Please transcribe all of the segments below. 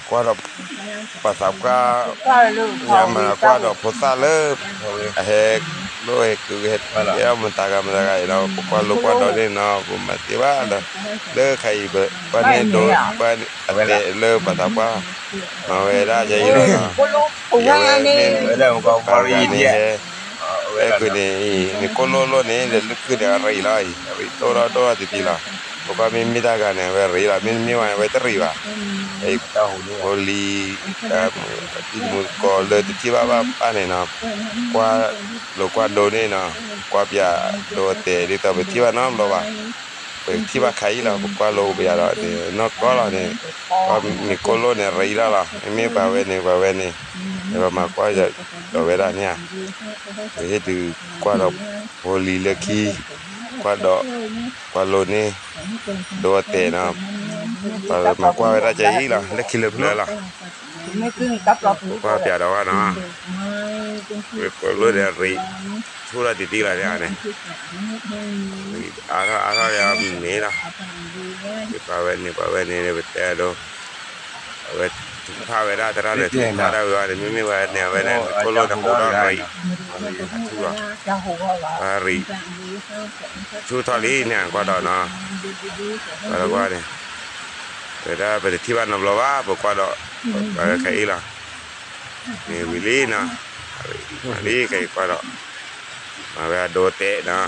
ကွၢ်ဒီး ပှၤသးပှၢ် ညါမၤကွၢ်ဒီးဖိသၣ်လၢ အဟဲ လိၣ်ဟဲကုဟဲတဲအီၤမတၤဂၤမတၤဂၤအံၤလီၤ. ပကွၢ်လိကွၢ်ဒီးန့ၣ်နီၤ ပမၤသ့ဘၣ်ဒီး လၢခါအံၤ ပကွၢ်န့ၢ်ဒိ ပှၤအတဲလၢပှၤသးပှၢ် မၤဝဲဒၣ်ယဲအံၤလီၤနီၤ. ယဝဲန့ၣ်ဟဲ အဲၣ်ကုန့ၣ်အံၤ နကိၢ်လိၣ်လိၣ်န့ၣ် လၢကုန့ၣ်အရံၤလီၤအံၤ အရံၤဒိၣ်ထီၣ်ဒိၣ်ထီၣ်တံၢ်တံၢ်လီၤ. ပကွၢ်မ့ၢ်မ့ၢ်တၢ်ဂၤန့ၣ် အဝဲရံၤလီၤ မ့တမ့ၢ်ဘၣ်န့ၣ် အဝဲတရံၤဘၣ်. ဖိလံၤ တံၤမူတကိးလၢတထံၣ်ဘၣ်ဘၣ်ဘၣ်န့ၣ်နီၤ ကွၢ်လိကွၢ်ဒိန့ၣ်နီၤ ကွၢ်ပၠးဒိတဲာ်ဒ်သိးပထံၣ်ဘၣ်နီတဘျီဘၣ်. ပထံၣ်ဘၣ်ခါအံၤလီၤ ပကွၢ်လိပယၤဒီး နီၢ်ကီၢ်လီၤန့ၣ် ပှၤမ့ၢ်ကိၢ်လိၣ်န့ၣ် ရံၤလီၤလီၤ မ့မ့ၢ်ပှၤဝဲန့ၣ် ပှၤဝဲန့ၣ် ပမၤကွၢ်ဒီးဝဲဒၣ်န့ၣ်ဧါ ပဟ့ၣ်ဒုးကွၢ်ဒီးဖိလံၤလၢခံ ကွၢ်ဒီး ကွၢ်လိန့ၣ် ဒိတဲာ်နီၤ ပမၤကွၢ်ဝဲဒၣ်ကအံၤလီၤ လၢခံလၢပျၢၤလီၤ ကွၢ်ပၠးဒီးဝဲနီၤ ဝဲကိၢ်လိၣ်ဒီးရံၤ ဆူၣ်ထီၣ်တံၢ်တံၢ်လီၤန့ၣ်န့ၣ် အါထီၣ်အါထီၣ်ဒီးမ့ၢ်လီၤ ပှၤဝဲန့ၣ် ပှၤဝဲန့ၣ် ပတဲအဒိ အဝဲထုကဖၣ်ဝဲဒၣ်သရၣ်ဒီး ထုကဖၣ်ဒၣ်ဝဲဘၣ်န့ၣ် မ့မ့ၢ်ဝဲန့ၣ် အဝဲန့ၣ် ကိၢ်လိၣ်န့ၣ် ဟူးထီၣ်ရံၤ ထူၣ်လီၤ ပှၤရံၤ ထူၣ်ထီၣ်လံန့ၣ် ကွၢ်ဒီးနီၤ ပှၤလၢကွၢ်န့ၣ် ဝဲဒၣ်ပတထံၣ်ဘၣ်နီတဘျီဘၣ် ပကွၢ်ဒီး ပှၤခဲအံၤလီၤ မ့ၢ်ဝံၤလံနီၤ လံခဲအံၤကွၢ်ဒီး မၤဝဲအဒိတဲာ်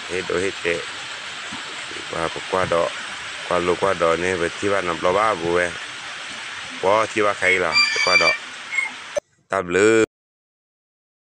နီၤ ဟ့ၣ်ဒိဟ့ၣ်တဲာ် ပှၤပကွၢ်ဒီး ကွၢ်လိကွၢ်ဒိန့ၣ် ပထံၣ်ဘၣ်နီတဘျီဘၣ်ပဝဲ ပှၤထံၣ်ဘၣ်ခဲအံၤလီၤ ပကွၢ်ဒီး တၢ်ဘျုး